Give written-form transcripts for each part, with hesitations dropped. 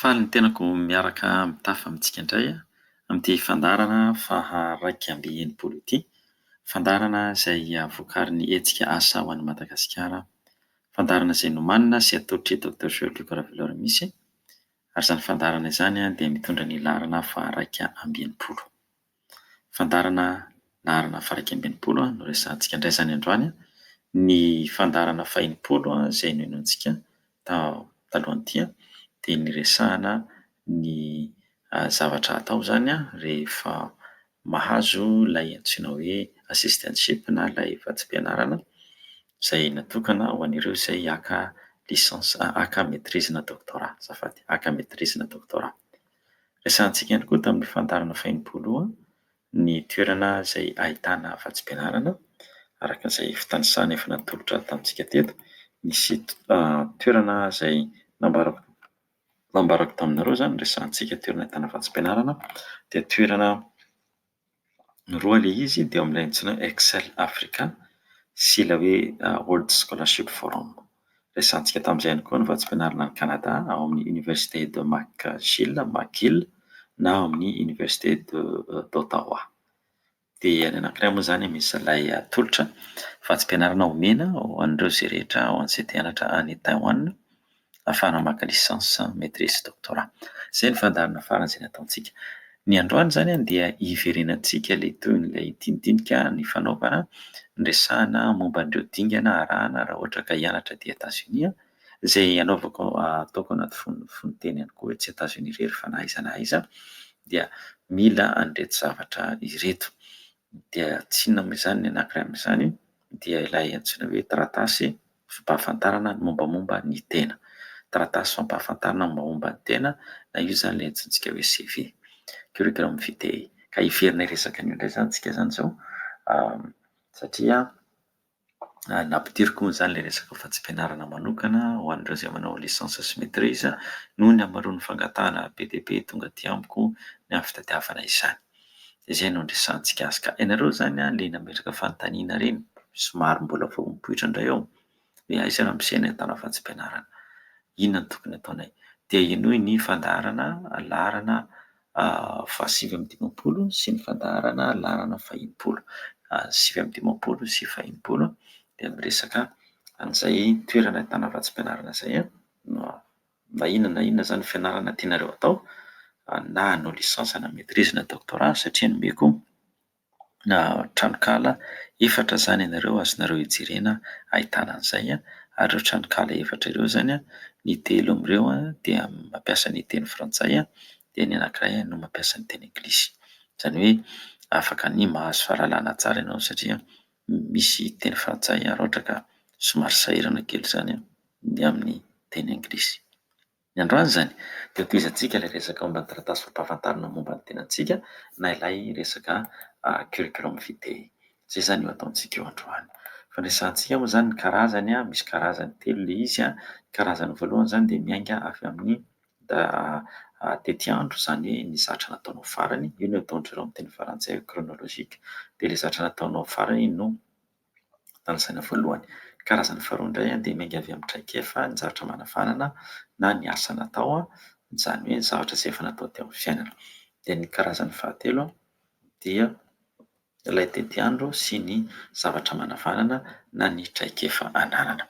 Faly ny tenako miaraka mitafa amintsika indray amin'ity fandaharana faha 61 ity. Fandaharana izay vokarin'ny hetsika Asa ho an'i Madagasikara. Fandaharana izay nomanina sy atolotr'i Docteur Jean Luc Raveloarimisy ary izany fandaharana izany dia mitondra ny laharana faha 61. Fandaharana laharana faha 61 no resahantsika indray izany androany. Ny fandaharana faha 60 izay nohenointsika talohan'ity dia niresahana ny zavatra atao izany rehefa mahazo ilay antsoina hoe assistantship na ilay vatsim-pianarana izay natokana ho an'ireo izay haka licence, haka maitrise na doctorat, azafady, haka maitrise na doctorat. Resahantsika ihany koa tamin'ny fandaharana faha 60 ny toerana izay ahitana vatsim-pianarana araka izay fitanisana efa natolotra tamintsika teto. Nisy toerana izay nambarako nambarako taminareo izany, resahantsika toerana ahitana vatsim-pianarana dia toerana roa ilay izy dia ao amin'ilay antsoina hoe Excel Africa sy ilay hoe World Scholarship Forum. Resahantsika tamin'izay ihany koa ny vatsim-pianarana any Canada ao amin'ny Université de McGill, McGill na ao amin'ny Université de d'Ottawa. Dia ny anankiray moa izany misy ilay tolotra vatsim-pianarana omena ho an'ireo izay rehetra ho an'izay te hianatra any Taiwan ahafahana maka licence, maitrise, doctorat. Izay ny fandaharana farany izay nataontsika. Ny androany izany dia hiverenantsika ilay tohin'ilay dinidinika nifanaovana niresahana momba an'ireo dingana arahana raha ohatra ka hianatra aty Etazonia izay anaovako ataoko anaty fononteny ihany koa hoe tsy Etazonia irery fa na aiza na aiza dia mila an'ireto zavatra ireto. Dia tsy inona moa izany ny anankiray amin'izany dia ilay antsoina hoe taratasy fampahafantarana ny mombamomba ny tena. Taratasy fampahafantarana ny mombamomba ny tena na io izany ilay antsointsika hoe CV, curriculum vitae. Ka hiverina hiresaka an'io indray izany isika izany izao satria nampidiriko moa izany ilay resaka vatsim-pianarana manokana ho an'ireo izay manao licence sy maitrise noho ny hamaroan'ny fangatahana be dia be tonga aty amiko ny amin'ny fitadiavana izany. Dia izay no andresantsika azy. Ka ianareo izany ilay nametraka fanontaniana ireny, somary mbola vao mipoitra indray ao, hoe aiza raha misy ny ahitana vatsim-pianarana, inona no tokony ataonay? Dia henoy ny fandaharana laharana faha 59 sy ny fandaharana laharana faha 60. 59 sy faha 60 dia miresaka an'izay toerana ahitana vatsim-pianarana izay na inona na inona izany fianarana tianareo atao na hanao licence na maitrise na doctorat satria nomeko tranonkala efatra izany ianareo azonareo hijerena ahitana an'izay ary ireo tranonkala efatra ireo izany ny telo amin'ireo dia mampiasa ny teny frantsay dia ny anankiray no mampiasa ny teny anglisy. Izany hoe afaka ny mahazo fahalalana tsara ianao satria misy teny frantsay raha ohatra ka somary sahirana kely izany ny amin'ny teny anglisy. Ny androany izany dia hotohizantsika ilay resaka momba ny taratasy fampahafantarana momba ny tenantsika na ilay resaka curriculum vitae. Izay izany no ataontsika eo androany. Fandraisantsika moa izany ny karazany, misy karazany telo ilay izy. Ny karazany voalohany izany dia miainga avy amin'ny tetiandro, izany hoe ny zatra nataonao farany, io no ataon-dry zareo amin'ny teny frantsay hoe chronologique, dia ilay zatra nataonao farany no tanisaina voalohany. Ny karazany faharoa indray dia miainga avy amin'ny traikefa, ny zavatra manavanana na ny asa natao, izany hoe ny zavatra izay efa natao teo amin'ny fiainana. Dia ny karazany fahatelo dia ilay tetiandro sy ny zavatra manavanana na ny traikefa ananana.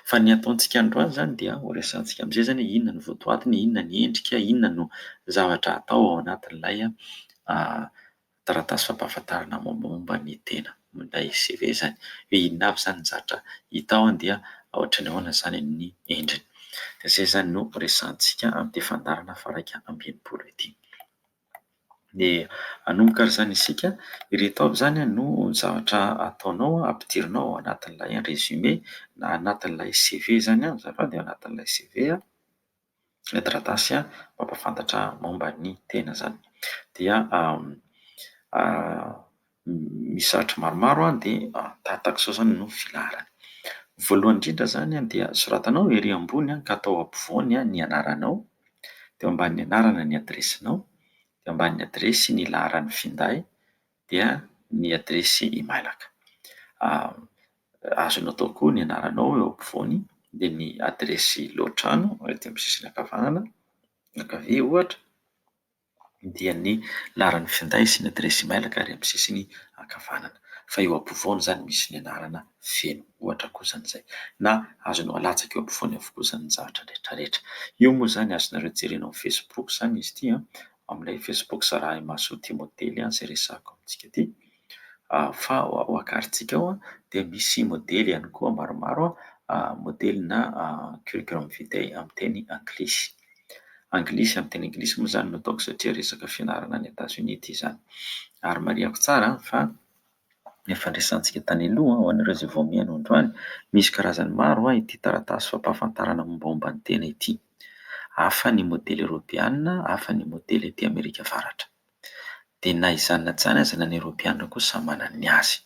Fa ny ataontsika androany izany dia ho resahantsika amin'izay izany hoe inona no votoatiny, inona ny endrika, inona no zavatra atao ao anatin'ilay taratasy fampahafantarana mombamomba ny tena, ilay CV izany. Hoe inona avy izany ny zavatra hita ao dia ohatran'ny ahoana izany ny endriny. Dia izay izany no resahantsika amin'ity fandaharana faha 61 ity. Dia hanomboka ary izany isika, ireto avy izany no zavatra ataonao, ampidirinao ao anatin'ilay résumé na anatin'ilay CV izany, azafady, ao anatin'ilay CV ilay taratasy mampahafantatra momba ny tena izany. Dia misy zavatra maromaro dia tahaka izao izany no filaharany. Voalohany indrindra izany dia soratanao ery ambony ka atao ampovoany ny anaranao, dia eo ambanin'ny anarana ny adiresinao, dia eo ambanin'ny adiresy ny laharan'ny finday, dia ny adiresy imailaka. Azonao atao koa ny anaranao eo ampovoany dia ny adiresy lohatrano ety amin'ny sisiny ankavanana. ankavia ohatra dia ny laharan'ny finday sy ny adiresy emailaka ary amin'ny sisiny ankavanana. Fa eo ampovoany izany misy ny anarana feno, ohatra koa izany izay. Na azonao alatsaka eo ampovoany avokoa izany ny zavatra rehetra rehetra. Io moa izany azonareo jerena ao amin'ny Facebook izany izy ity an, amin'ilay Facebook Sarahimaso ity modely izay resahako amintsika ity. Fa ho akarintsika ao dia misy modely ihany koa maromaro, modelina curriculum vitae amin'ny teny anglisy. Anglisy amin'ny teny anglisy moa izany no ataoko satria resaka fianarana any Etazonia ity izany. Ary marihako tsara fa ny fandraisantsika tany aloha ho anareo izay vao mihaino androany, misy karazany maro ity taratasy fampahafantarana mombamomba ny tena ity. Hafa ny modely eoropeana, hafa ny modely aty Amerika Avaratra. Dia na izany na tsy izany aza na ny eoropeana koa samy manana ny azy.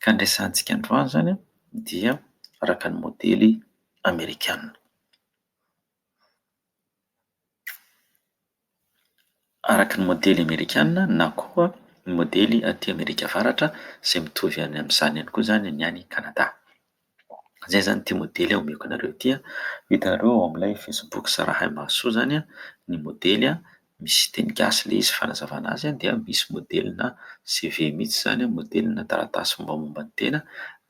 Ka ny resahantsika androany izany dia araka ny modely amerikana. Araka ny modely amerikana na koa ny modely aty Amerika Avaratra izay mitovy any amin'izany ihany koa izany ny any Kanada. Izay izany ity modely omeko anareo ity. Hitanareo ao amin'ilay Facebook Sarahay Mahasoa izany ny modely, misy teny gasy ilay izy fanazavana azy dia misy modelina CV mihitsy izany, modelina taratasy mombamomba ny tena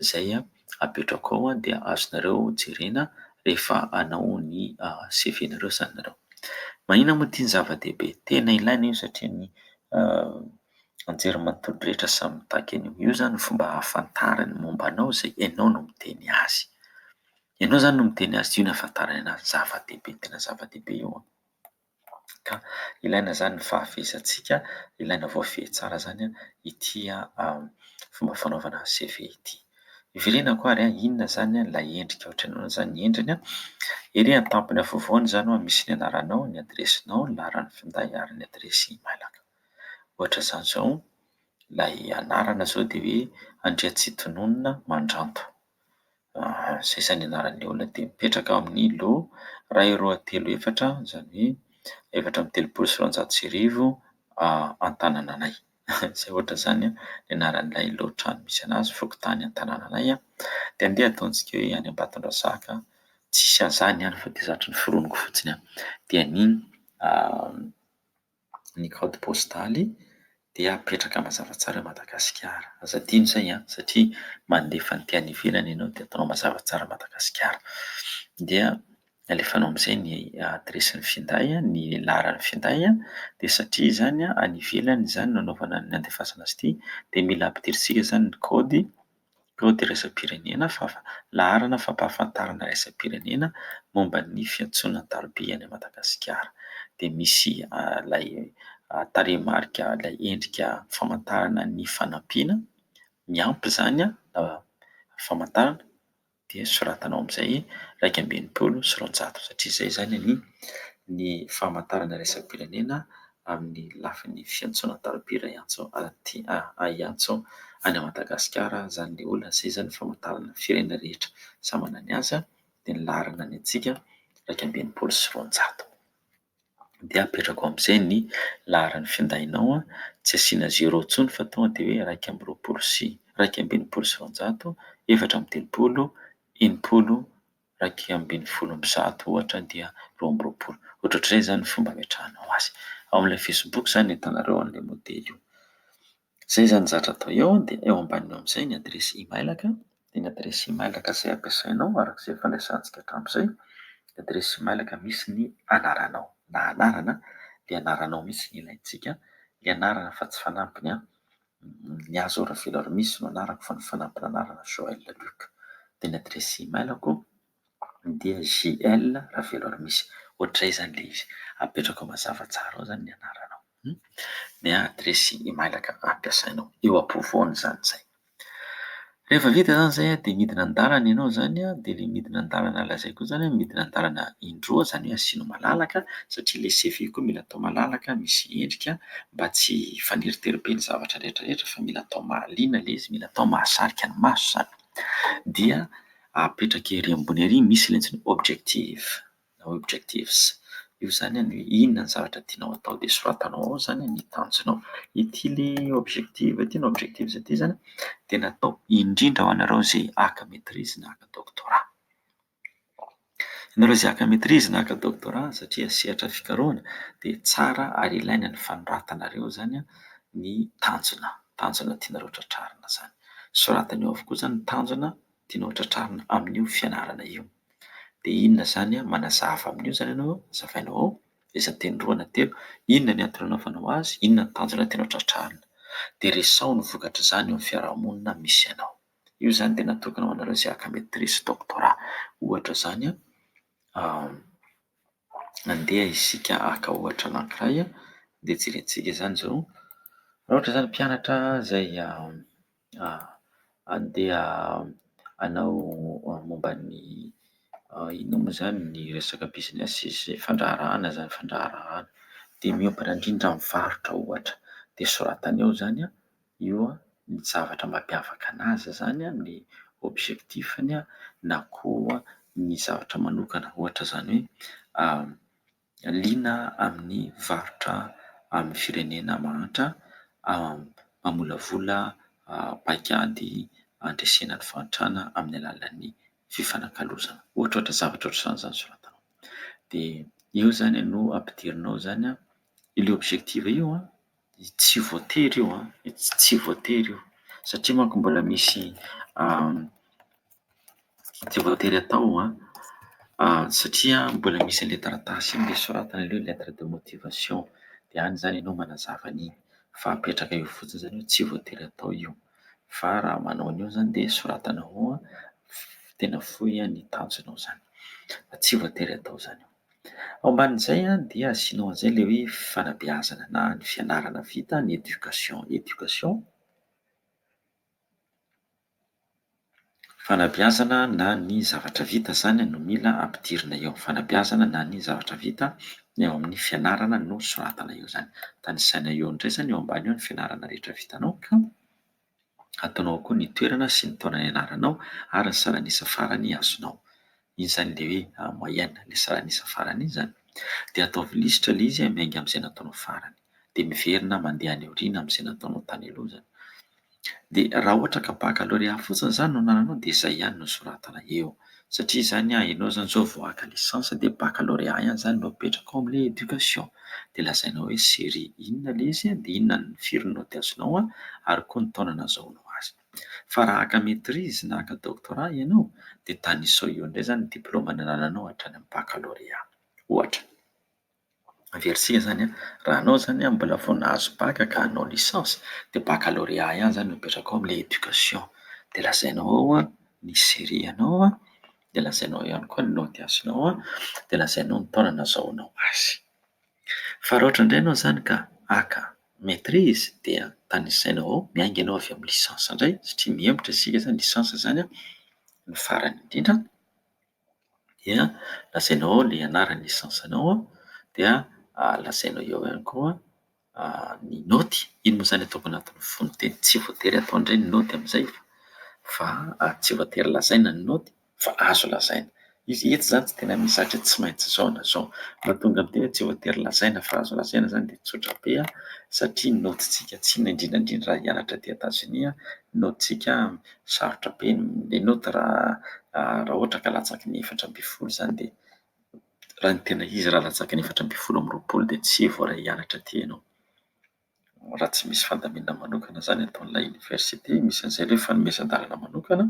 izay apetrako ao dia azonareo jerena rehefa hanao ny C V-nareo izany nareo. Maninona moa ity no zava-dehibe? Tena ilaina io satria ny anjerimanontolo rehetra samy mitaky an'io. Io izany no fomba ahafantarany ny momba anao izay ianao no miteny azy. Ianao izany no miteny azy, io no ahafantarany anazy. Zava-dehibe, tena zava-dehibe io an! Ka ilaina izany ny fahafehezantsika, ilaina voafehy tsara izany ity fomba fanaovana C V ity. Hiverenako ary inona izany ilay endrika, ohatran'ny ahoana izany ny endriny an? Ery an-tampony afovoany izany ho'a misy ny anaranao, ny adiresinao, ny laharan'ny finday ary ny adiresy mailaka. Ohatra izany izao, ilay anarana izao dia hoe Andriatsitononina Mandranto. Izay izany anaran'ilay olona dia mipetraka ao amin'ny lo iray roa telo efatra, izany hoe 1234 Antanananay. Izay ohatra izany ny anaran'ilay lo trano misy an'azy, fokontany Antanananay. Dia andeha ataontsika hoe any Ambatondrazaka, tsisy an'izany any fa dia zatra noforoniko fotsiny aho. Dia ny ny kaody postaly dia apetraka mazava tsara Madagasikara. Aza adino izay an, satria mandefa an'ity any ivelany ianao dia ataonao mazava tsara Madagasikara. Dia alefanao amin'izay ny adiresin'ny finday, ny laharan'ny finday, dia satria izany any ivelany izany no anaovana ny andefasana azy ity dia mila ampidirintsika izany ny kaody. Kaody iraisam-pirenena, laharana fampahafantarana iraisam-pirenena momba ny fiantsoana an-tariby any Madagasikara. Dia misy ilay tarehimarika, ilay endrika famantarana ny fanampiana, miampy izany famantarana dia soratana ao amin'izay 261 satria izay izany ny famantarana iraisam-pirenena amin'ny lafiny fiantsoana an-tariby raha hiantso aty hiantso any Madagasikara izany ilay olona, izay izany ny famantarana ny firenena rehetra samy manana ny azy dia ny laharana ny antsika 261. Dia apetrako amin'izay ny laharan'ny findainao, tsy asiana zéro intsony fa tonga dia hoe 21 sy 261, 34, 60, 111 ohatra dia 22. Ohatrohatr'izay izany ny fomba ametrahanao azy. Ao amin'ilay Facebook izany no ahitanareo an'ilay modely io. Izay izany ny zavatra atao eo dia eo ambaniny eo amin'izay ny adiresy emailaka, dia ny adiresy emailaka izay ampiasainao araka izay efa niresahantsika hatramin'izay, ny adiresy emailaka misy ny anaranao na anarana dia anaranao mihitsy no ilaintsika, ny anarana fa tsy fanampiny an! Ny ahy izao Raveloarimisy no anarako fa ny fanampin'anarana Joël Luc. Dia ny adiresy emailako dia J L Raveloarimisy. Ohatr'izay izany ilay izy. Apetrako mazava tsara ao izany ny anaranao. Ny adiresy emailaka ampiasainao. Eo ampovoany izany izay. Rehefa vita izany izay dia midina an-dalana ianao izany, dia ilay midina an-dalana lazaiko io izany midina an-dalana indroa, izany hoe asianao malalaka satria ilay C V koa mila atao malalaka, misy endrika mba tsy hifaneritery be ny zavatra rehetra rehetra fa mila atao mahaliana ilay izy, mila atao mahasarika ny maso izany. Dia apetraka ery ambony ery misy ilay antsoina hoe objectif. Na hoe objectives. Io izany ny hoe inona ny zavatra tianao atao dia soratanao ao izany ny tanjonao. Ity ilay objective ity na objectives ity izany dia natao indrindra ho anareo izay haka maitrise na haka doctorat. Ianareo izay haka maîtrise na haka doctorat satria sehatra fikarohana dia tsara ary ilaina ny fanoratanareo izany ny tanjona, tanjona tianareo tratrarina izany. Soratana eo avokoa izany ny tanjona tianao tratrarina amin'io fianarana io. Dia inona izany, manazava amin'io izany ianao, hazavainao ao, isan-teny roa na telo, inona ny antony anaovanao azy, inona ny tanjona tianao tratrarina. Dia resaho ny vokatr'izany eo amin'ny fiarahamonina misy anao. Io izany dia natokana ho anareo izay haka maîtrise sy doctorat. Ohatra izany, andeha isika haka ohatra anankiray, dia jerentsika izany izao. Raha ohatra izany mpianatra izay andeha hanao momba ny inona moa izany ny resaka business sy fandraharahana izany, fandraharahana. Dia miompana indrindra amin'ny varotra ohatra. Dia soratana eo izany io ny zavatra mampiavaka an'azy izany, ny objectif-ny na koa ny zavatra manokana. Ohatra izany hoe liana amin'ny varotra amin'ny firenena mahantra, mamolavola paikady handresena ny fahantrana amin'ny alalan'ny fifanakalozana. Ohatrohatra zavatra ohatr'izany izany soratana. Dia eo izany no ampidirinao izany ilay objectif io an, tsy voatery io an, tsy voatery io satria manko mbola misy tsy voatery atao an, satria mbola misy an'ilay taratasy iny ilay soratana ilay hoe lettre de motivation dia any izany ianao manazava an'iny fa apetraka eo fotsiny izany hoe tsy voatery atao io fa raha manao an'io izany dia soratana ao tena fohy ny tanjonao izany fa tsy voatery atao izany io. Ao ambanin'izay dia asianao an'izay ilay hoe fanabeazana na ny fianarana vita ny éducation, éducation fanabeazana na ny zavatra vita izany no mila ampidirina eo, fanabeazana na ny zavatra vita eo amin'ny fianarana no soratana eo izany. Tanisaina eo indray izany eo ambany eo ny fianarana rehetra vitanao ka ataonao koa ny toerana sy ny taona nianaranao ary ny salan'isa farany azonao. Iny izany ilay hoe moyenne, ilay salan'isa farany iny izany. Dia ataovy lisitra ilay izy miainga amin'izay nataonao farany. Dia miverina mandeha any aoriana amin'izay nataonao tany aloha izany. Dia raha ohatra ka baccalauréat fotsiny izany no anananao dia izay ihany no soratana eo. Satria izany ianao izany izao vao haka licence dia baccalauréat ihany izany no apetraka ao amin'ilay éducation. Dia lazainao hoe série inona ilay izy, dia inona ny firy ny naoty azonao ary koa ny taona nahazoanao azy. Fa raha haka maîtrise na haka doctorat ianao dia tanisao eo indray izany ny diplaoma nanananao hatrany amin'ny baccalauréat. Ohatra. Averintsika izany an, raha anao izany an mbola vao nahazo bac ka hanao licence dia baccalauréat ihany izany no apetraka ao amin'ilay éducation. Dia lazainao ao an ny série anao an, dia lazainao ihany koa ny naoty azonao an, dia lazainao ny taona nahazoanao azy. Fa raha ohatra indray ianao izany ka haka maîtrise dia tanisainao ao, miainga ianao avy amin'ny licence indray satria mihemotra isika izany, licence izany an no farany indrindra. Dia lazainao ao ilay anaran'ny licence-nao an, dia lazainao eo ihany koa ny naoty, iny moa izany ataoko anatin'ny fononteny, tsy voatery atao indray ny naoty amin'izay fa tsy voatery lazaina ny naoty fa azo lazaina. Izy eto izany tsy tena misy zavatra hoe tsy maintsy izao na izao. Mahatonga miteny hoe tsy voatery lazaina fa azo lazaina izany dia tsotra be satria ny naotintsika tsy inona indrindra indrindra raha hianatra aty Etazonia, ny naotintsika sarotra be ny naoty raha raha ohatra ka latsaky ny 14 izany dia raha ny tena izy raha latsaky ny 24 dia tsy voaray hianatra aty ianao. Raha tsy misy fandaminana manokana izany ataon'ilay oniversite, misy an'izay ilay hoe fanomezan-dalana manokana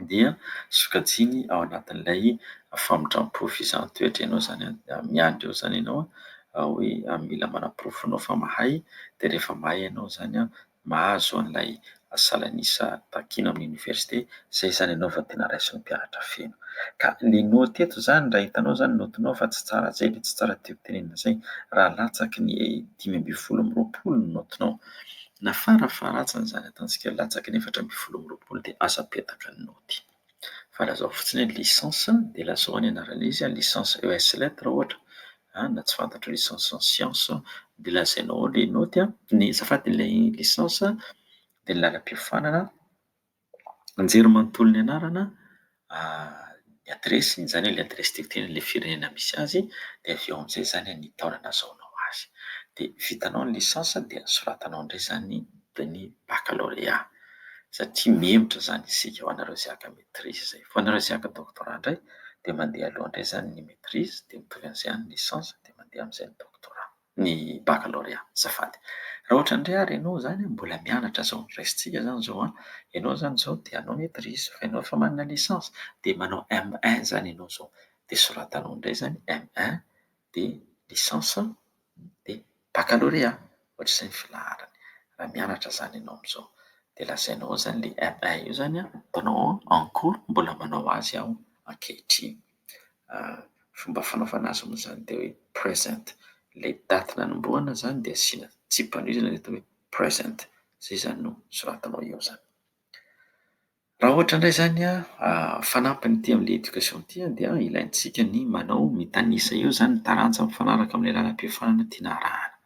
dia sokajiany ao anatin'ilay famindram-po fizahan-toetra ianao izany an, miandry eo izany ianao hoe mila manaporofo anao fa mahay dia rehefa mahay ianao izany an, mahazo an'ilay salan'isa takiana amin'ny oniversite, izay izany ianao vao tena raisin'ny mpianatra feno. Ka ilay naoty eto izany raha hitanao izany ny naotinao fa tsy tsara izay ilay tsy tsara tiako tenenina izay, raha latsaky ny 25 amby 20 ny naotinao na farafaharatsiny izany ataontsika hoe latsaky ny 24 amby 20 dia aza apetaka ny naoty. Fa lazao fotsiny hoe licence dia lazao ny anaran'ilay izy, licence ES lettres ohatra na tsy fantatro licence en science dia lazainao ao ilay naoty, ny azafady ilay licence dia ny lalam-piofanana, anjerimanontolo ny anarana, ny adiresy, izany hoe ilay adiresy tiako tenenina ilay firenena misy azy dia avy eo amin'izay izany ny taona nahazoanao azy. Dia vitanao ny licence dia soratanao indray izany ny baccalauréat satria mihemotra izany isika ho anareo izay haka maîtrise izay. Fa ho anareo izay haka doctorat indray Dia mandeha aloha indray izany ny maîtrise, dia mitovy an'izay ihany ny licence, dia mandeha amin'izay ny doctorat, ny baccalauréat, azafady. Raha ohatra indray ary ianao izany mbola mianatra izao, raisintsika izany izao an, ianao izany izao te hanao maîtrise fa ianao efa manana licence, dia manao M un izany ianao izao. Dia soratanao indray izany M1 dia licence dia baccalauréat, ohatr'izay ny filaharany. Raha mianatra izany ianao amin'izao, dia lazainao ao izany ilay M1 io izany an, ataonao en cours, mbola manao azy aho ankehitriny. Fomba fanaovana azy moa izany dia hoe present, ilay daty nanombohana izany dia asiana tsipanohizana dia atao hoe present, izay izany no soratanao eo izany. Raha ohatra indray izany an, fanampiny ity amin'ilay éducation ity dia ilaintsika ny manao mitanisa eo izany ny taranja mifanaraka amin'ilay lalam-piofanana tiana arahana.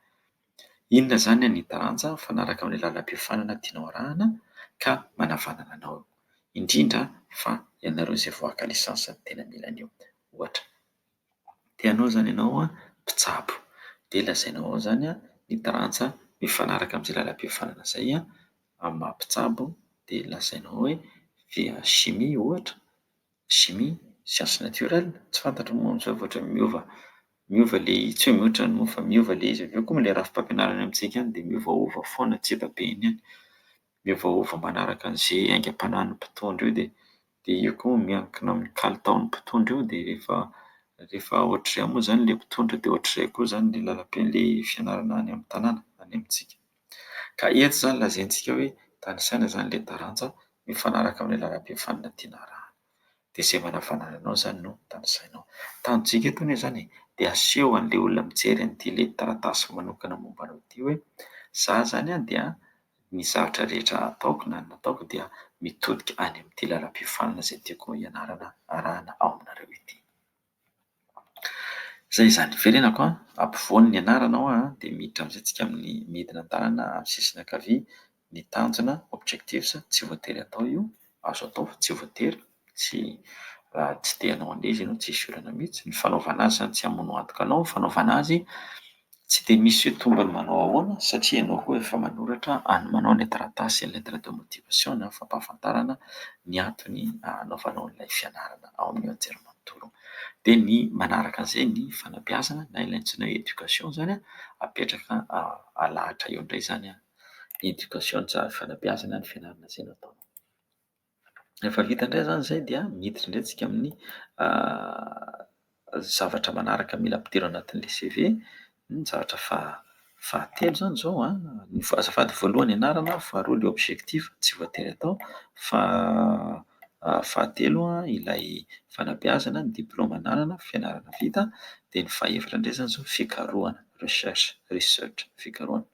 Inona izany ny taranja mifanaraka amin'ilay lalam-piofanana tianao arahana ka manavanana anao, indrindra fa ianareo izay vao haka licence no tena mila an'io. Ohatra, te hanao izany ianao mpitsabo dia lazainao ao izany ny taranja mifanaraka amin'izay lalam-piofanana izay amin'ny maha mpitsabo dia lazainao hoe chimie ohatra, chimie, science naturelle, tsy fantatro moa amin'izao fa ohatran'ny miova, miova ilay tsy hoe mihoatra moa fa miova ilay izy, avy eo koa ilay rafi-pampianarana amintsika any dia miovaova foana tsy hita be eny ihany, miovaova manaraka an'izay aingam-panahin'ny mpitondra io dia dia io koa miankina amin'ny kalitaon'ny mpitondra io dia rehefa rehefa ohatr'izay moa izany ilay mpitondra dia ohatr'izay koa izany ilay lalam-pi- ilay fianarana any amin'ny tanàna any amintsika. Ka eto izany lazaintsika hoe tanisaina izany ilay taranja mifanaraka amin'ilay lalam-piofanana tiana arahana. Dia izay manavanana anao izany no tanisainao. Tanjontsika eto anie izany e, dia aseho an'ilay olona mijery an'ity ilay taratasy manokana momba anao ity hoe za izany an dia ny zavatra rehetra ataoko na ny nataoko dia mitodika any amin'ity lalam-piofanana izay tiako hianarana arahana ao aminareo ity. Izay izany, verenako an, ampovoany ny anarana ao an, dia miditra amin'izay tsika amin'ny midina an-tanana amin'ny sisiny ankavia ny tanjona, objectives, tsy voatery atao io, azo atao fa tsy voatery, tsy raha tsy te hanao an'ilay izy ianao tsisy olana mihitsy, ny fanaovana azy izany tsy hamono antoka anao, ny fanaovana azy tsy dia misy hoe tombony manao ahoana satria ianao koa efa manoratra any manao ilay taratasy lettre de motivation na fampahafantarana ny antony hanaovanao an'ilay fianarana ao amin'ny anjerimanontolo. Dia ny manaraka an'izay ny fanabeazana na ilay antsoina hoe éducation izany an, apetraka alahatra eo indray izany an, ny éducation ny fanabeazana ny fianarana izay nataonao. Rehefa vita indray izany izay dia miditra indray isika amin'ny zavatra manaraka mila ampidirina ao anatin'ilay C V. Ny zavatra fahatelo izany izao an, ny azafady voalohany anarana, faharoa ilay objectif tsy voatery atao, fa fahatelo ilay fanabeazana, ny diplaoma ananana, fianarana vita, dia ny fahefatra indray izany izao fikarohana, recherche, research, fikarohana.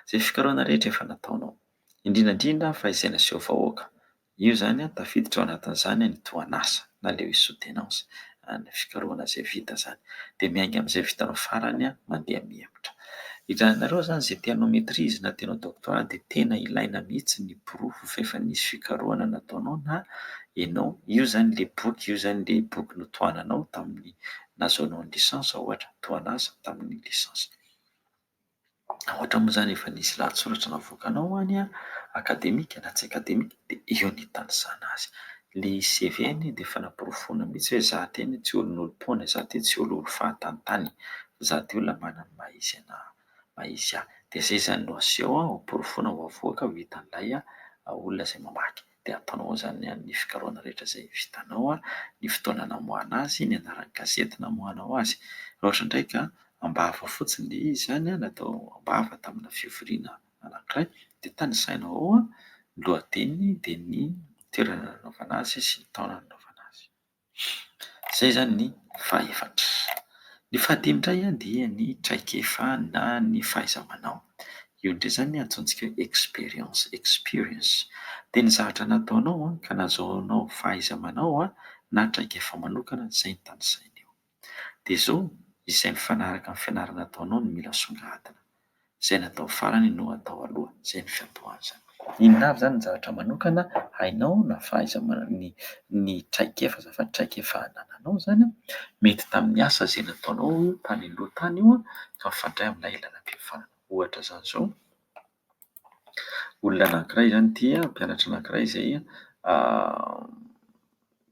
Izay fikarohana rehetra efa nataonao, indrindra indrindra fa izay naseho vahoaka. Io izany an, tafiditra ao anatin'izany ny tohan'asa na ilay hoe soutenance, ny fikarohana izay vita izany. Dia miainga amin'izay vitanao farany an, mandeha mihemotra. Ianareo izany izay te hanao maîtrise na te hanao doctorat dia tena ilaina mihitsy ny porofo fa efa nisy fikarohana nataonao na ianao, io izany ilay boky, io izany ilay boky notohananao tamin'ny nahazoanao ny licence ohatra, tohan'asa tamin'ny licence. Ohatra moa izany efa nisy lahatsoratra navoakanao any an, akademika na tsy akademika dia eo no itanisana azy. Ilay C V anie dia fanaporofoana mihitsy hoe za ty anie tsy olon'olom-poana, za ty tsy olona fahatantany, za ty olona manana ny maha izy anahy, maha izy ahy. Dia izay izany no aseho ho porofoana ho avoaka ho hitan'ilay olona izay mamaky. Dia ataonao ao izany ny fikarohana rehetra izay vitanao, ny fotoana namoahana azy, ny anaran'ny gazety namoahanao azy. Raha ohatra indray ka am-bava fotsiny ilay izy izany an, natao am-bava tamina fivoriana anankiray dia tanisainao ao ny lohateniny dia ny toerana nanaovana azy sy ny taona nanaovana azy. Izay izany ny fahefatra. Ny fahadimy indray dia ny traikefa na ny fahaiza-manao. Io indray izany antsointsika hoe expérience, experience. Dia ny zavatra nataonao ka nahazoanao fahaiza-manao na traikefa manokana, izay no tanisaina eo. Dia izao, izay mifanaraka amin'ny fianarana ataonao no mila asongadina. Izay natao farany no atao aloha, izay no fiantohana izany. Inona avy izany ny zavatra manokana hainao na fahaiza-manao, ny traikefa azafady, traikefa anananao izany an, mety tamin'ny asa izay nataonao tany aloha tany io an, ka mifandray amin'ilay lalam-piofanana. Ohatra izany izao, olona anankiray izany ity an, mpianatra anankiray izay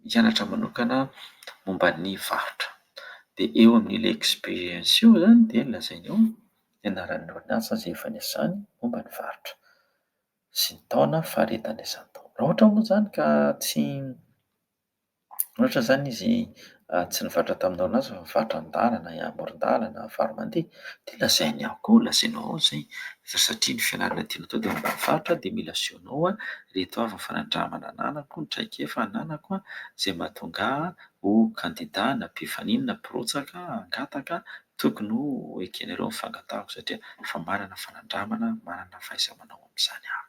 hianatra manokana momba ny varotra. Dia eo amin'ilay experience io izany dia lazainy eo ny anaran'ny orinasa izay efa niasany momba ny varotra sy ny taona faharetana izany tao. Raha ohatra moa izany ka tsy Ohatra izany izy tsy nivarotra tamin'ny orinasa fa nivarotra an-dalana, amoron-dalana, varo-mandeha dia lazainy ao koa, lazainao ao izay fa satria ny fianarana tianao atao dia momba ny varotra dia mila asehonao ireto avy ny fanandramana ananako, ny traikefa ananako izay mahatonga ahy ho kandida na mpifaninana na mpirotsaka hangataka, tokony ho ekenareo ny fangatahako satria efa manana fanandramana, manana fahaiza-manao amin'izany aho.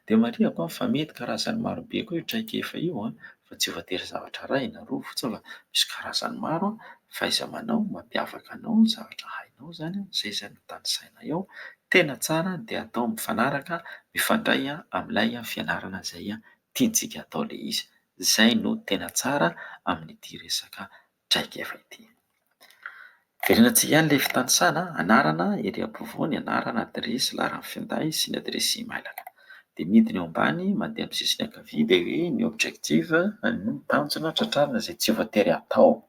Dia marihako fa mety karazany maro be koa io traikefa io an, fa tsy voatery zavatra iray na roa fotsiny fa misy karazany maro an, fahaiza-manao mampiavaka anao, zavatra hainao izany an, izay izany no tanisaina eo. Tena tsara dia atao mifanaraka, mifandray amin'ilay fianarana izay tiantsika atao ilay izy. Izay no tena tsara amin'ity resaka traikefa ity. Verenantsika ihany ilay fitanisana, anarana ery ampovoany, anarana, adiresy, laharan'ny finday sy ny adiresy imailaka. Dia midina eo ambany mandeha amin'ny sisiny ankavia dia hoe ny objective, ny tanjona tratrarina izay tsy voatery atao,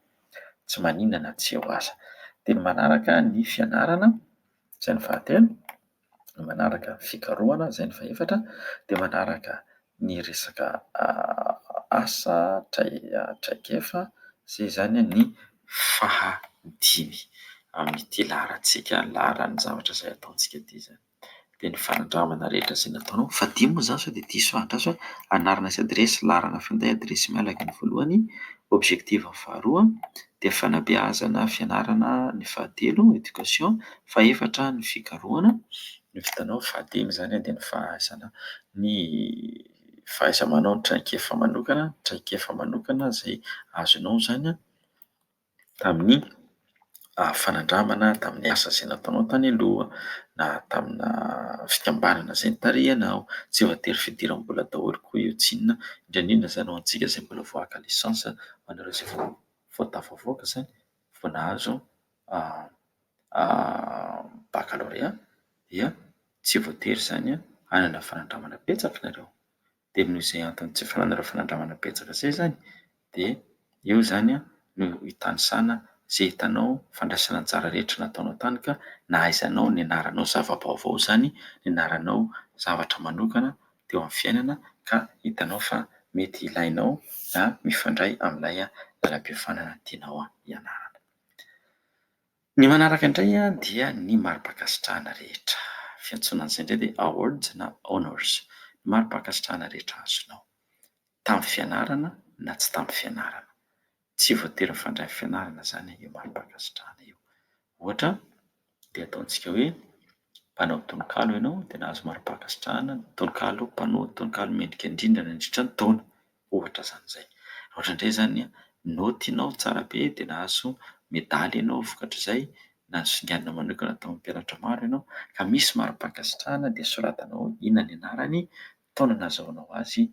tsy maninona na tsy eo aza. Dia ny manaraka ny fianarana, izay ny fahatelo, ny manaraka ny fikarohana, izay ny fahefatra, dia manaraka ny resaka asa, traikefa, izay izany ny fahadimy amin'ity laharantsika, laharan'ny zavatra izay ataontsika ity izany. Dia ny fanandramana rehetra izay nataonao, fahadimy moa izany sao dia diso aho, andraso hoe anarana sy adiresy, laharana finday, adiresy mailaka ny voalohany, objectif ny faharoa, dia fanabeazana, fianarana ny fahatelo, éducation, fahefatra ny fikarohana, ny vitanao, fahadimy izany dia ny fahaizana ny fahaiza-manao ny traikefa manokana, traikefa manokana izay azonao izany tamin'ny fanandramana, tamin'ny asa izay nataonao tany aloha na tamina fikambanana izay notarihanao. Tsy voatery fidiram-bola daholo koa io tsinona, indrindra indrindra izany ho antsika izay mbola vao haka licence, ho anareo izay vao tafavoaka izany, vao nahazo baccalauréat dia tsy voatery izany hanana fanandramana betsaka nareo. Dia noho izay antony tsy fananana fanandramana betsaka izay izany dia eo izany no hitanisana izay hitanao fandraisana anjara rehetra nataonao tany ka nahaizanao nianaranao zava-baovao izany, nianaranao zavatra manokana teo amin'ny fiainana ka hitanao fa mety ilainao na mifandray amin'ilay lalam-piofanana tianao hianarana. Ny manaraka indray dia ny mari-pankasitrahana rehetra. Fiantsoana an'izay indray dia awards na honors. Ny mari-pankasitrahana rehetra azonao. Tamin'ny fianarana na tsy tamin'ny fianarana. Tsy voatery mifandray amin'ny fianarana izany io mari-pankasitrahana io. Ohatra dia ataontsika hoe mpanao tononkalo ianao dia nahazo mari-pankasitrahana tononkalo mpanao tononkalo mendrika indrindra nandritra ny taona. Ohatra izany izay. Raha ohatra indray izany naotinao tsara be dia nahazo medaly ianao vokatr'izay na nosinganina manokana tao amin'ny mpianatra maro ianao ka misy mari-pankasitrahana dia soratanao ao inona ny anarany, taona nahazahoanao azy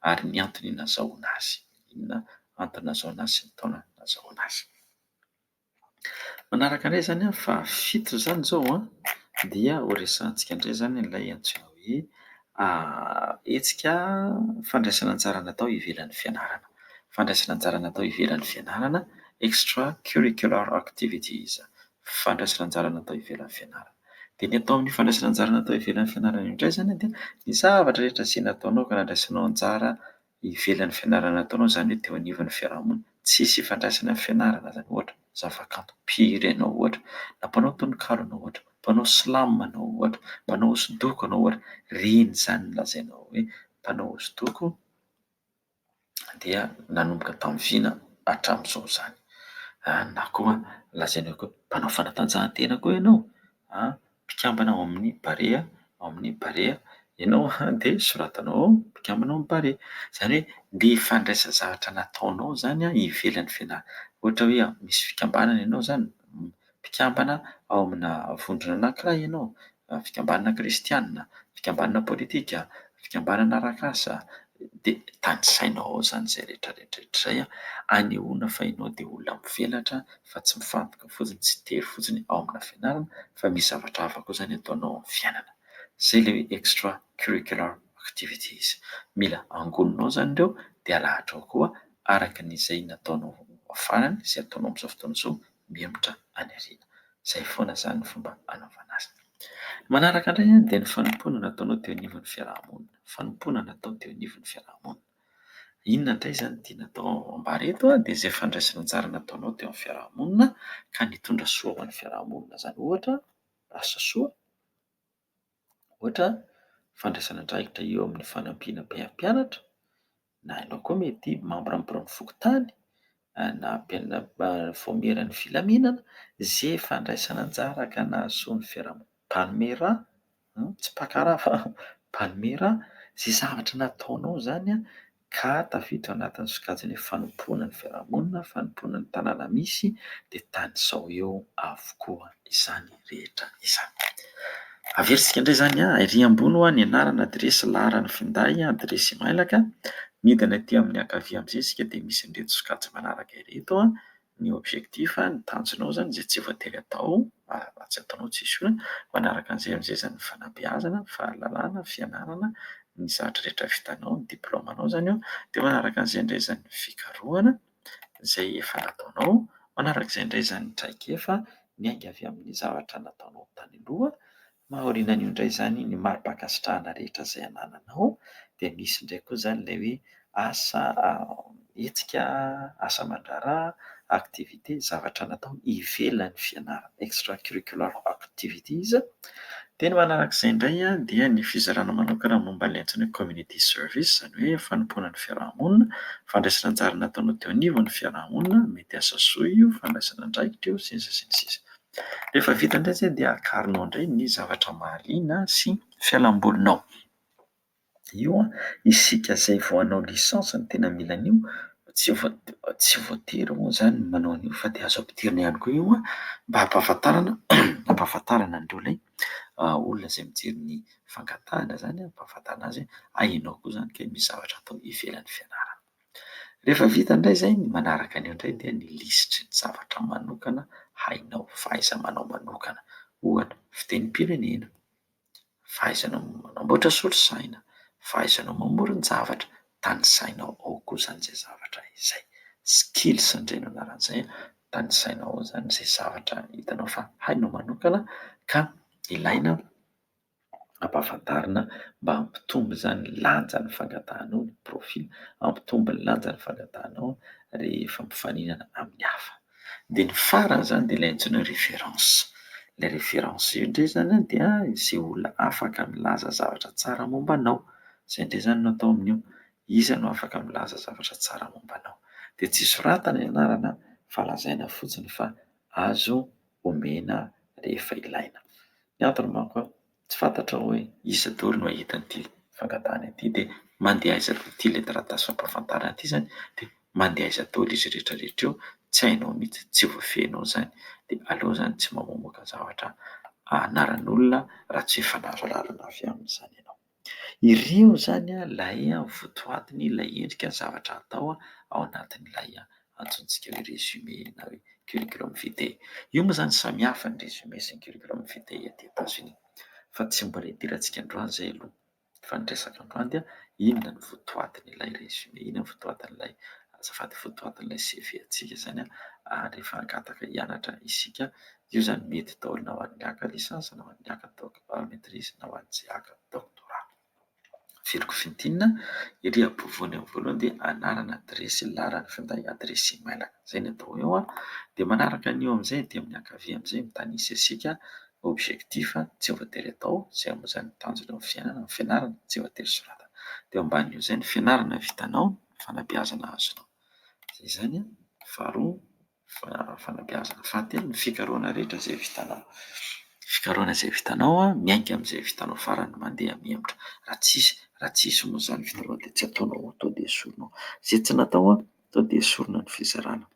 ary ny antony nahazahoana azy. Inona antony nahazahoana azy sy ny taona nahazahoana azy. Manaraka indray izany an, fahafito izany izao an, dia ho resahantsika indray izany ilay antsoina hoe hetsika fandraisana anjara natao ivelan'ny fianarana. Fandraisana anjara natao ivelan'ny fianarana, extra curricular activities, fandraisana anjara natao ivelan'ny fianarana. Dia ny atao amin'ny fandraisana anjara natao ivelan'ny fianarana io indray izany dia ny zavatra rehetra izay nataonao ka nandraisanao anjara ivelan'ny fianarana nataonao, izany hoe teo anivon'ny fiarahamonina. Tsisy ifandraisany amin'ny fianarana izany, ohatra zavakanto, mpihira ianao ohatra, na mpanao tononkalo ianao ohatra, mpanao slam ianao ohatra, mpanao hosodoko ianao ohatra, ireny izany no lazainao hoe mpanao hosodoko dia nanomboka tamin'ny vina hatramin'izao izany. Na koa lazainao koa mpanao fanatanjahantena koa ianao, mpikambana ao amin'ny Barea, ao amin'ny Barea ianao dia soratanao ao mpikambana ao amin'ny Barea. Izany hoe ny fandraisana zavatra nataonao izany ivelan'ny fianarana. Ohatra hoe misy fikambanana ianao izany, mpikambana ao amina vondrona anankiray ianao, fikambanana kristianina, fikambanana politika, fikambanana arak'asa, dia tanisainao ao izany izay rehetra rehetra izay anehoana fa ianao dia olona mivelatra fa tsy mifantoka fotsiny, tsy tery fotsiny ao amina fianarana fa misy zavatra hafa koa izany ataonao amin'ny fiainana. Izay ilay hoe extra curricular activities. Mila angoninao izany ireo dia alahatrao koa araka ny izay nataonao farany, izay ataonao amin'izao fotoana izao, mihemotra any aoriana. Izay foana izany ny fomba anaovana azy. Ny manaraka indray dia ny fanompoana nataonao teo anivon'ny fiaraha-monina. Fanompoana natao teo anivon'ny fiaraha-monina. Inona indray izany tiana atao ambara eto dia izay fandraisana anjara nataonao teo amin'ny fiaraha-monina ka nitondra soa ho an'ny fiaraha-monina izany. Ohatra, asa soa, ohatra fandraisana andraikitra eo amin'ny fanampiana mpianatra, na ianao koa mety mambra amin'ny biraon'ny fokontany, na vaomieran'ny filaminana, izay fandraisana anjara ka nahasoa ny fiaraha-monina. Mpanome rà, tsy mpaka rà fa mpanome rà, izay zavatra nataonao izany ka tafiditra ao anatin'ny sokajin'ny hoe fanompoana ny fiaraha-monina, fanompoana ny tanàna misy dia tanisao eo avokoa izany rehetra izany. Averintsika indray izany, ery ambony hoa ny anarana, adiresy, laharan'ny finday, adiresy imailaka. Midina aty amin'ny ankavia amin'izay isika dia misy an'ireto sokajy manaraka ireto. Ny objectif, ny tanjonao izany izay tsy voatery atao, raha tsy ataonao tsisy olana. Manaraka an'izay amin'izay izany ny fanabeazana, ny fahalalana, ny fianarana, ny zavatra rehetra vitanao, ny diplaomanao izany io. Dia manaraka an'izay indray izany ny fikarohana izay efa nataonao. Manaraka izay indray izany ny traikefa miainga avy amin'ny zavatra nataonao tany aloha. Aorianan'io indray izany ny mari-pankasitrahana rehetra izay anananao dia misy indray koa izany ilay hoe asa hetsika, asa aman-draharaha, activité, zavatra natao ivelan'ny fianarana, extra curricular activities. Dia ny manarak'izay indray dia ny fizarana manokana momba ilay antsoina hoe community service, izany hoe fanompoana ny fiaraha-monina, fandraisana anjara nataonao teo anivon'ny fiaraha-monina, mety asa soa io, fandraisana andraikitra io, sy ny sisa sy ny sisa. Rehefa vita indray izay dia akarinao indray ny zavatra mahaliana sy fialambolinao. Io isika izay vao hanao licence no tena mila an'io, tsy tsy voatery moa izany ny manao an'io fa dia azo ampidirina ihany koa io mba hampahafantarana hampahafantarana an'ireo ilay olona izay mijery ny fangatahana izany, hampahafantarana azy hoe hay ianao koa izany kay misy zavatra atao ivelan'ny fianarana. Rehefa vita indray izay, ny manaraka an'io indray dia ny lisitry ny zavatra manokana hainao, fahaiza-manao manokana. Ohatra, fitenim-pirenena, fahaizanao manamboatra solosaina, fahaizanao mamoron-javatra, tanisainao ao koa izany izay zavatra izay. Skills indray no anaran'izay, tanisainao ao izany izay zavatra hitanao fa hainao manokana ka ilaina ampahafantarina mba hampitombo izany ny lanjan'ny fangatahanao ny profil, hampitombo ny lanjan'ny fangatahanao rehefa mifaninana amin'ny hafa. Dia ny farany izany dia ilay antsoina hoe référence. Ilay référence io indray izany dia izay olona afaka milaza zavatra tsara momba anao. Izay indray izany no atao amin'io. Iza no afaka milaza zavatra tsara momba anao? Dia tsy soratana ny anarana fa lazaina fotsiny fa azo omena rehefa ilaina. Ny antony manko tsy fantatrao hoe iza daholo no hahita an'ity fangatahana ity dia mandeha aiza ity ilay taratasy fampahafantarana ity izany dia mandeha aiza daholo izy rehetra rehetra io, tsy hainao mihitsy, tsy voafehinao izany dia aleo izany tsy mamoamoaka zavatra anaran'olona raha tsy efa nahazo alalana avy aminy izany ianao. Ireo izany ilay votoatiny, ilay endrika zavatra atao ao anatin'ilay antsointsika hoe résumé na hoe curriculum vitae. Io moa izany samy hafa ny résumé sy ny curriculum vitae aty Etazonia fa tsy mbola hidirantsika androany izay aloha fa ny resaka androany dia inona ny votoatin'ilay résumé, inona ny votoatin'ilay azafady votoatin'ilay CV antsika izany rehefa hangataka hianatra isika. Io izany mety daholo na ho an'ny haka licence na ho an'ny haka maîtrise na ho an'izay haka doctorat. Averiko fintinina, ery ampovoany amin'ny voalohany dia anarana, adiresy, laharan'ny finday, adiresy emailaka. Izay no atao eo. Dia manaraka an'io amin'izay aty amin'ny ankavia amin'izay mitanisa isika objectif tsy voatery atao, izay moa izany ny tanjona amin'ny fiainana, ny fianarana tsy voatery soratana. Dia eo ambanin'io izay ny fianarana vitanao, ny fanabeazana azonao. Izay izany faharoa. Fanabeazana. Fahatelo, ny fikarohana rehetra izay vitanao. Fikarohana izay vitanao miainga amin'izay vitanao farany mandeha mihemotra. Raha tsisy, raha tsisy moa izany vitanao dia tsy ataonao ao, tonga dia esorinao. Izay tsy natao tonga dia esorina ny fizarana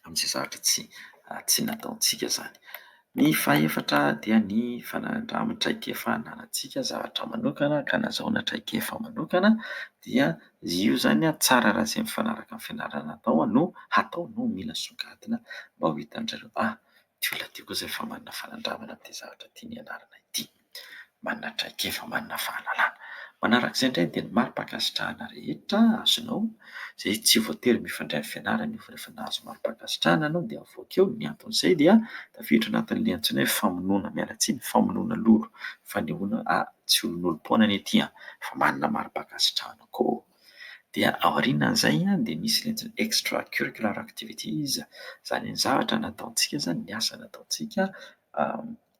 amin'izay zavatra tsy tsy nataontsika izany. Ny fahefatra dia ny fanandraman'ny traikefa ananantsika zavatra manokana ka nahazahoana traikefa manokana dia io izany tsara raha izay mifanaraka amin'ny fianarana atao no hatao no mila songadina mba ho hitan-dry zareo ah ity olona ity koa izay efa manana fanandramana amin'ity zavatra ity nianarana ity, manana traikefa, manana fahalalana. Manarak'izay indray dia ny mari-pankasitrahana rehetra azonao, izay tsy voatery mifandray amin'ny fianarana io fa rehefa nahazo mari-pankasitrahana ianao dia avoaka eo. Ny anton'izay dia tafiditra anatin'ilay antsoina hoe famonoana, miala tsiny, famonoana lolo, fanehoana ah tsy olon'olom-poana anie ity an, fa manana mari-pankasitrahana koa. Dia aorianan'izay dia misy ilay antsoina hoe extra curricular activities, izany hoe ny zavatra nataontsika izany, ny asa nataontsika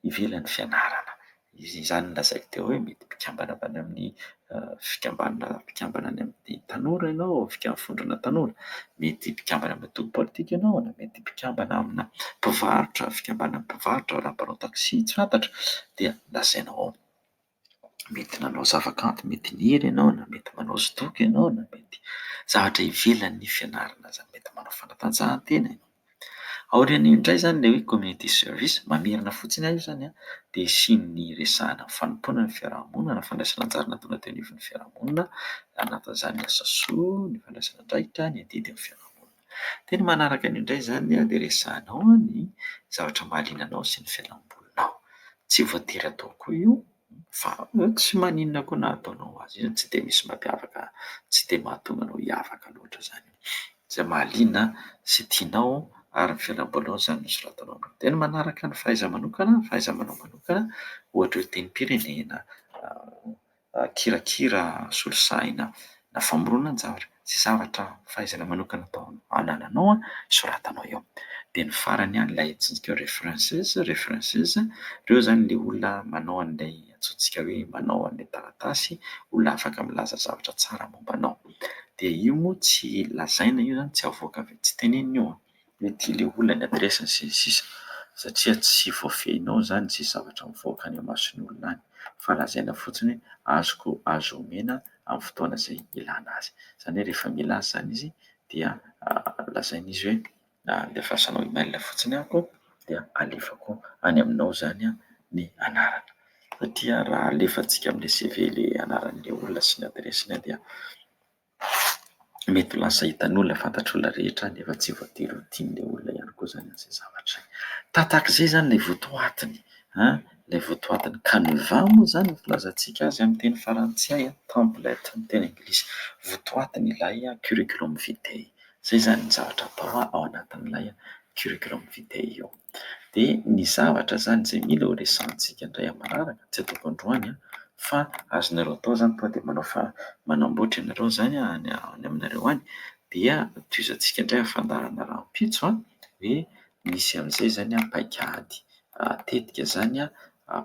ivelan'ny fianarana. Izany no lazaiko teo hoe mety mpikambana avy any amin'ny fikambanana mpikambana any amin'ny tanora ianao, vondrona tanora, mety mpikambana amin'ny antoko politika ianao na mety mpikambana amina mpivarotra, fikambanana mpivarotra na mpanao taxi tsy fantatra dia lazainao ao. Mety nanao zavakanto, mety nihira ianao na mety manao hosodoko ianao na mety zavatra ivelan'ny fianarana izany, mety manao fanatanjahantena ianao. Aorian'io indray izany ilay hoe community service, mamerina fotsiny aho io izany an, dia hisian'ny resahana ny fanompoana ny fiarahamonina na fandraisana anjara nataonao teo anivon'ny fiarahamonina, anatin'izany ny asa soa, ny fandraisana andraikitra, ny adidy amin'ny fiarahamonina. Dia ny manaraka an'io indray izany an, dia resahanao ny zavatra mahaliana anao sy ny fialambolinao. Tsy voatery atao koa io fa tsy maninona koa na ataonao azy io, tsy dia misy mampiavaka, tsy dia mahatonga anao hiavaka loatra izany. Izay mahaliana sy tianao ary ny fialambolinao izany no soratanao amin'io. Dia ny manaraka ny fahaiza-manokana, fahaiza-manao manokana, ohatra hoe tenim-pirenena, kirakira, solosaina na famoronan-javatra, izay zavatra fahaizana manokana atao anananao soratanao eo. Dia ny farany ilay antsointsika hoe references, references, ireo izany ilay olona manao an'ilay antsointsika hoe manao an'ilay taratasy, olona afaka milaza zavatra tsara momba anao. Dia io moa tsy lazaina io izany, tsy avoaka avy, tsy tenenina io an! Hoe ity ilay olona, ny adiresiny sy ny sisa satria tsy voafehinao izany izay zavatra mivoaka any imason'ny olona any fa lazaina fotsiny hoe azoko azo omena amin'ny fotoana izay ilana azy. Izany hoe rehefa mila azy izany izy dia lazaina izy hoe alefasanao email fotsiny aho dia alefako any aminao izany ny anarana. Satria raha alefantsika amin'ilay CV ilay anaran'ilay olona sy ny adiresiny dia mety ho lasa hitan'olona, fantatr'olona rehetra nefa tsy voatery ho tian'ilay olona ihany koa izany izay zavatra izay. Tahak'izay izany ilay votoatiny an, ilay votoatiny canevas moa izany ny filazantsika azy amin'ny teny frantsay, template amin'ny teny anglisy. Votoatiny ilay curriculum vitae. Izay izany ny zavatra atao ao anatin'ilay curriculum vitae io. Dia ny zavatra izany izay mila ho resahantsika indray amin'ny manaraka, tsy ataoko androany an, fa azonareo atao izany tonga dia manao fa manamboatra ianareo izany any aminareo any, dia tohizantsika indray amin'ny fandaharana rahampitso an, hoe misy an'izay izany an paikady tetika izany an,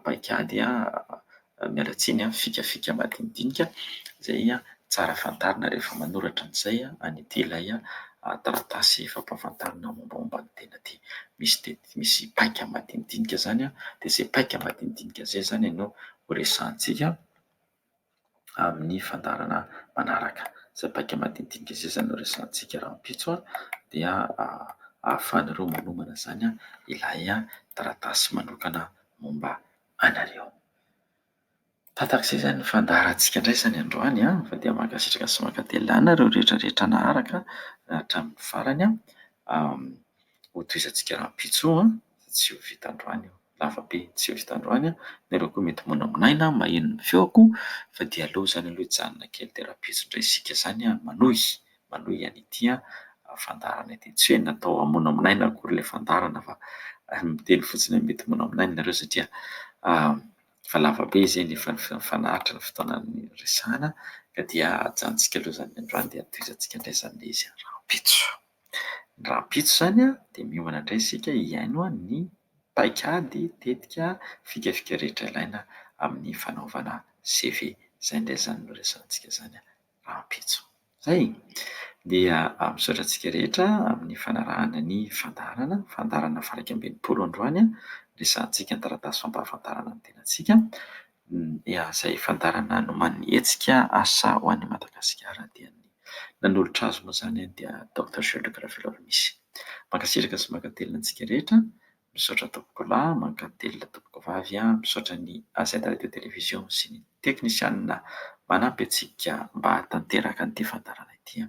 paikady an, miala tsiny an, fikafika madinidinika izay tsara fantarina rehefa manoratra an'izay an'ity ilay taratasy fampahafantarana mombamomba ny tena ity. Misy tetika, misy paika madinidinika izany an, dia izay paika madinidinika izay izany no ho resahantsika amin'ny fandaharana manaraka. Izay paika madinidinika izay izany no resahantsika rahampitso an, dia ahafahanareo manomana izany ilay taratasy manokana momba anareo. Tatak'izay izany ny fandaharantsika indray izany androany an, fa dia mankasitraka sy mankatelina anareo rehetra rehetra naharaka hatramin'ny farany an. Hotohizantsika rahampitso an, tsy ho vita androany io, lava be tsy ho vita androany an, nareo koa mety monamonaina maheno ny feoko fa dia aleo izany aloha hijanona kely dia rahampitso indray isika izany an manohy, manohy an'ity fandaharana ity. Tsy hoe natao hamonamonaina akory ilay fandaharana fa miteny fotsiny hoe mety monamonaina nareo satria Efa lava be izay ny efa nifanaritra ny fotoana niresahana ka dia ajanontsika aloha izany ny androany dia tohizantsika indray izany ilay izy rahampitso. Ny rahampitso izany dia miomana indray isika hihaino ny paikady, tetika, fikafika rehetra ilaina amin'ny fanaovana CV. Izay indray izany no resahantsika izany rahampitso. Izay! Dia misaotra antsika rehetra amin'ny fanarahana ny fandaharana, fandaharana faha 61 androany, resahantsika ny taratasy fampahafantarana ny tenantsika, dia izay fandaharana nomanin'ny hetsika Asa ho an'i Madagasikara dia ny nanolotra azy moa izany dia Docteur Jules Luc Raveloarimisy. Mankasitraka sy mankatelina antsika rehetra. Misaotra tompoko lahy, mankatelina tompoko vavy, misaotra ny AZ Radio Télévision sy ny teknisianina manampy antsika mba hahatanteraka an'ity fandaharana ity.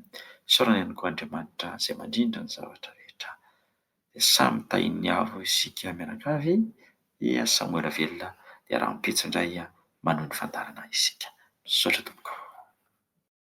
Isaorana ihany koa Andriamanitra izay mandrindra ny zavatra rehetra. Dia samy tahin'ny Avo isika mianakavy, dia samy ho ela velona, dia rahampitso indray manohy ny fandaharana isika. Misaotra tompoko.